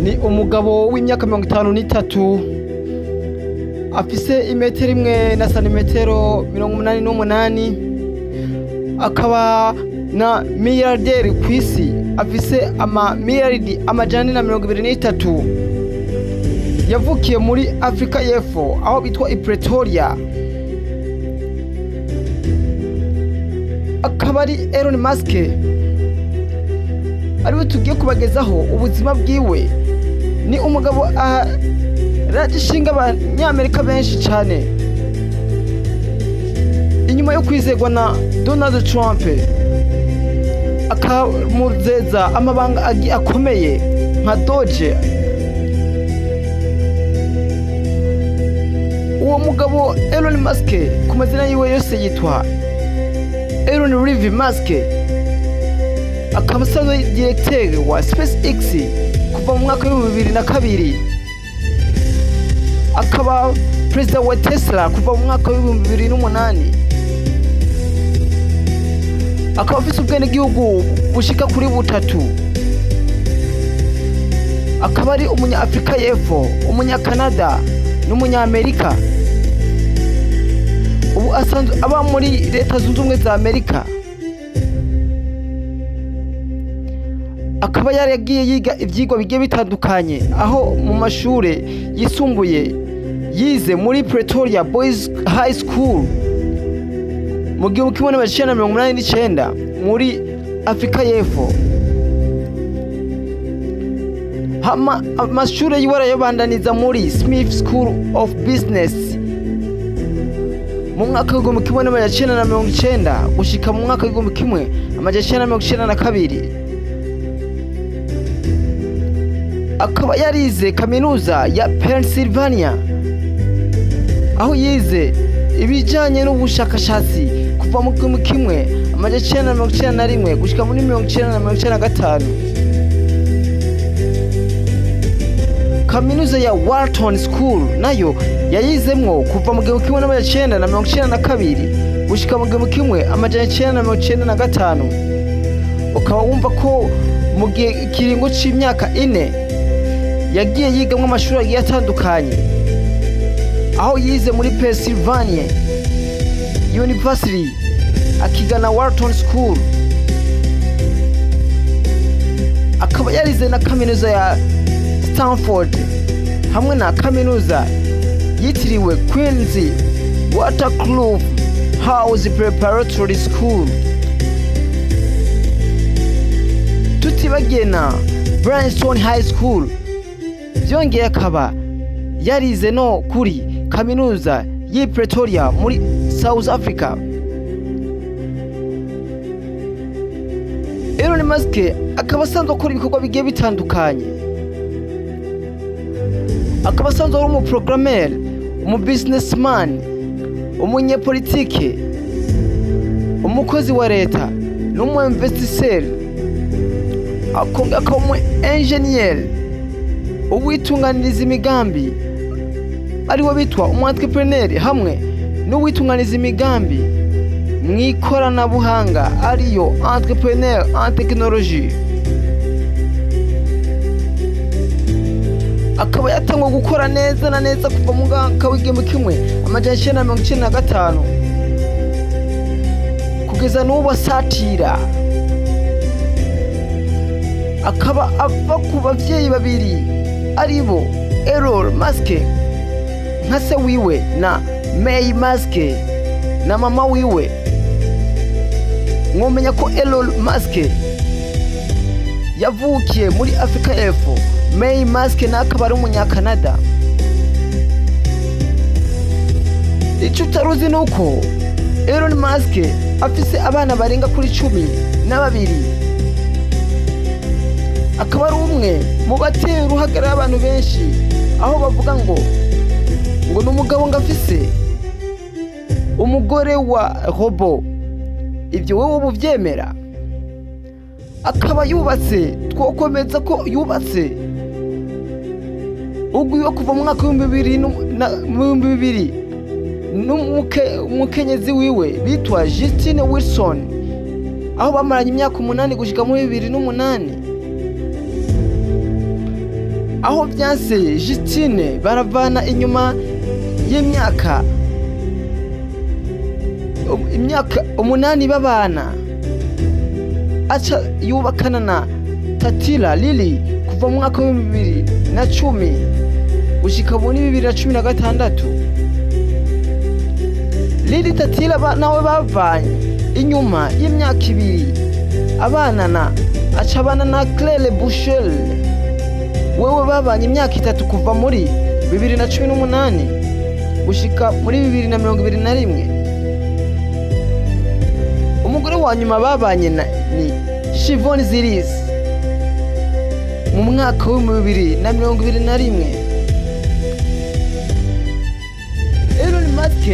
Ni umugabo w'imyaka 53 afise imetero 1 na santimetero 88, akaba na miliyarderi ku isi, afise ama miliyaridi 423. Yavukiye muri Afrika y'Epfo aho bitwa i Pretoria. Akaba ari Elon Musk, ariwe tugiye kubagezaho ubuzima bwiwe. Ni umugabo aragishinga abanyamerika benshi cyane inyuma yo kwizerwa na Donald Trump, akamuzeza amabanga akomeye nka Doge. Uwo mugabo Elon Musk ku mazina yiwe yose yitwa Elon Reeve Musk, akaba asanzwe directeur wa SpaceX kuva mu mwaka wa 2002, akaba perezida wa Tesla kuva mu mwaka wa 2008, akaba afise ubwenegihugu bushika kuri butatu, akaba ari umunya Afrika y'Epfo, umunya Canada n'umunyamerika. Ubu asanzwe aba muri Leta Zunze Ubumwe za Amerika. Akaba yaragiye yiga ivyigwa bigiye bitandukanye, aho mu mashure yisumbuye yize muri Pretoria Boys High School mu 1989 muri Afrika y'Epfo. Hama amashure yiwe arayabandaniza muri Smith School of Business mu mwaka wa 1990 gushika mu mwaka wa 1992. Akaba yarize kaminuza ya Pennsylvania aho yize ibijanye n'ubushakashatsi kuva mu 1991 gushika muri 1995. Kaminuza ya Wharton School nayo yayizemwo kuva mu 1992 gushika mu 1995. Ukaba wumva ko mu gihe kiringo c'imyaka 4 yagiye yigamwo amashuri agiye atandukanye, aho yize muri Pennsylvania University akigana Wharton School. Akaba yarize na kaminuza ya Stanford hamwe na kaminuza yitiriwe Queen's Waterkloof House Preparatory School, tutibagiye na Bryanston High School. Byongeye akaba yarize no kuri kaminuza y'i Pretoria muri South Africa. Elon Musk akaba asanzwe akora ibikorwa bigiye bitandukanye. Akaba asanzwe ari umuprogrameri, umubusinessman, umunyepolitike, umukozi wa leta n'umu-investisseur, akaba umu engineer, uwitunganiriza imigambi ariwe bitwa umu entrepreneur, hamwe n'uwitunganiriza imigambi mu ikoranabuhanga ariyo entrepreneur en technologie. Akaba yatangwa gukora neza na neza kuva mu mwaka wa 1995 kugeza n'ubu asatira. Akaba ava ku bavyeyi babiri aribo Errol Musk nka se wiwe na May Musk na mama wiwe. Mwomenya ko Elon Musk yavukiye muri Afrika y'Epfo, May Musk akaba ari umunyakanada. Icyo utaruzi ni uko Elon Musk afise abana barenga kuri 12, akaba ari umwe mu batera uruhagarara abantu benshi, aho bavuga ngo ni umugabo ngo afise umugore wa robo. Ibyo wowe ubyemera? Akaba yubatse, twokomeza ko yubatse ubwo kuva mu mwaka wa 2000 n'umukenyezi wiwe bitwa Justine Wilson, aho bamaranye imyaka 8 gushika muri 2008. Aho byanse Justine baravana inyuma y'imyaka 8 babana, aca yubakana na Tatila Lili kuva mu mwaka wa 2010 gushika muri 2016. Lili Tatila nawe bavanye inyuma y'imyaka 2 abana na aca abana na Claire Bushel, wewe babanye imyaka 3 kuva muri 2018 gushika muri 2021. Umugore wa nyuma babanye ni Shivon Zilis mu mwaka wa 2021. Elon Musk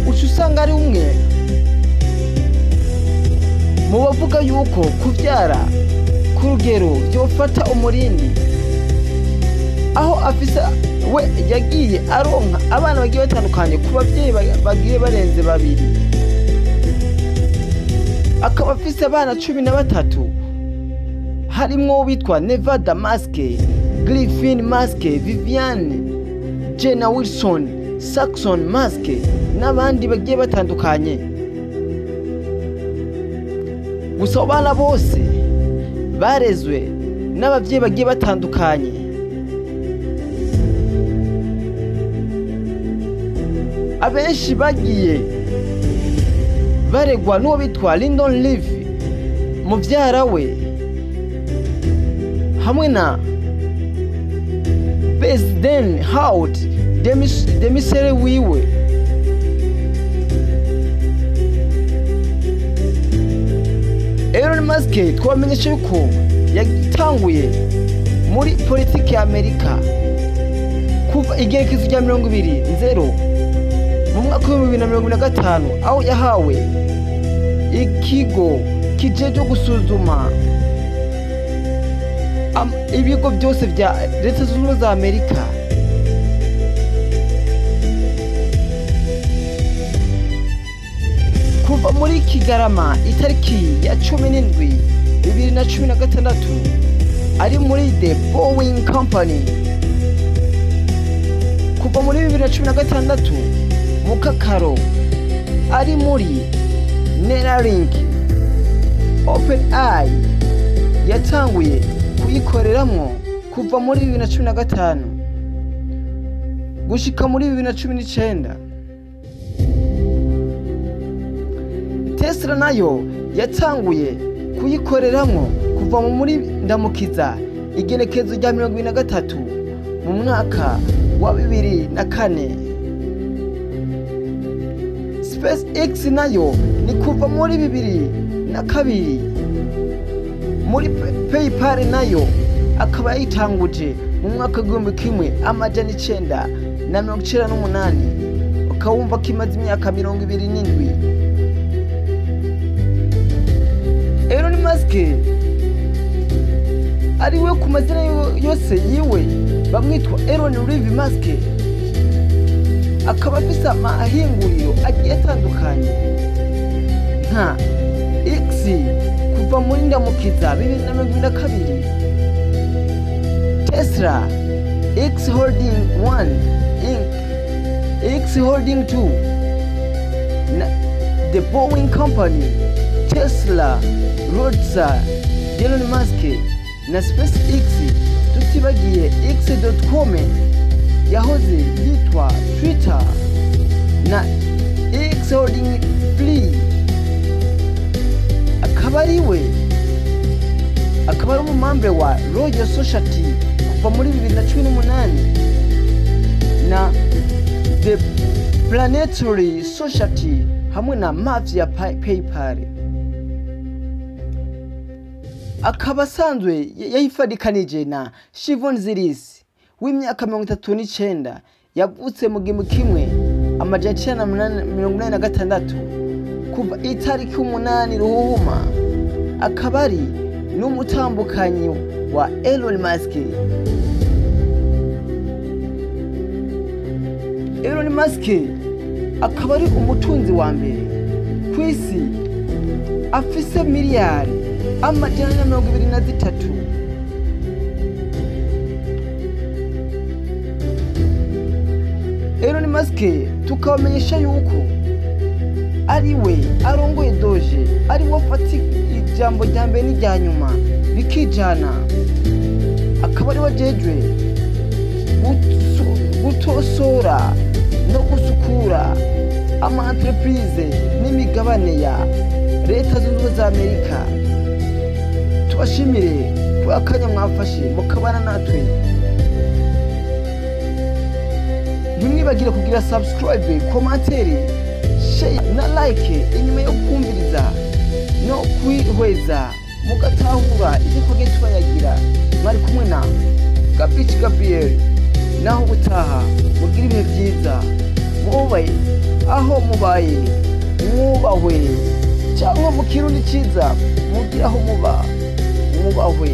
usanga ari umwe mu bavuga yuko kubyara ku rugero byofata umurindi, aho afisa we yagiye aronka abana bagiye batandukanye ku babyeyi bagiye barenze 2, akaba afise abana 13 harimwo bitwa Nevada Musk, Griffin Musk, Viviane, Jenna Wilson, Saxon Musk n'abandi bagiye batandukanye. Gusa abana bose barezwe n'abavyeyi bagiye batandukanye. Abenshi bagiye baregwa n'uwo bitwa Lyndon Levy muvyara we hamwe na President Howard demisere wiwe. Elon Musk twamenyesha yuko yatanguye muri politiki ya Amerika kuva igerekezo rya 20 mu mwaka wa 2025, aho yahawe ikigo kijejwe gusuzuma ibigo byose bya Leta Zunze Ubumwe za Amerika. Kuva muri Kigarama itariki ya 17 2016 ari muri The Boeing Company. Kuva muri 2016 Mukakaro ari muri Neuralink. OpenAI yatanguye kuyikoreramo kuva muri 2015 gushika muri 2019. Tesla nayo yatanguye kuyikoreramo kuva muri Ndamukiza igenekezo rya 23 mu mwaka wa 2004. SpaceX nayo ni kuva muri 2002. Muri PayPal nayo akaba yayitanguje mu mwaka 1998, ukawumva kimaze imyaka 27. Elon Musk ari we ku mazina yose yiwe bamwitwa Elon Reeve Musk, akaba afise amahinguriro agiye atandukanye nka X kuva muri Ndamukiza 2022, Tesla, X Holding 1 Inc, X Holding 2, The Boeing Company, Tesla, Roadster, Elon Musk na SpaceX, tutibagiye X.com yahoze yitwa Twitter na X Holding 3. Akaba ari umumambre wa Royal Society kuva muri 2018 na The Planetary Society hamwe na Mafia PayPal. Akaba asanzwe yayifadikanije na Shivon Zilis w'imyaka 39, yavutse mu 1986 kuva itariki 8 Ruhuhuma, akaba ari n'umutambukanyi wa Elon Musk. Elon Musk akaba ari umutunzi wa mbere ku isi afise miliyari 423. Elon Musk tukabamenyesha yuko ari we arongoye DOGE, ari we afata ijambo rya mbere n'irya nyuma bikijana, akaba ari we ajejwe gutosora no gusukura ama entreprise n'imigabane ya Leta Zunze Ubumwe za Amerika. Tubashimire kuri akanya mwafashe mukabana natwe. Ntimwibagire kugira subscribe, commentaire, share na like inyuma yo kumviriza no kwihweza mugatahura ibyo twagiye tubayagira. Mwari kumwe na Gabici Gabriel, naho ubutaha mugire ibihe byiza, mube aho mubaye mwubahwe, cyangwa mu Kirundi cyiza mugire aho muba mwubahwe.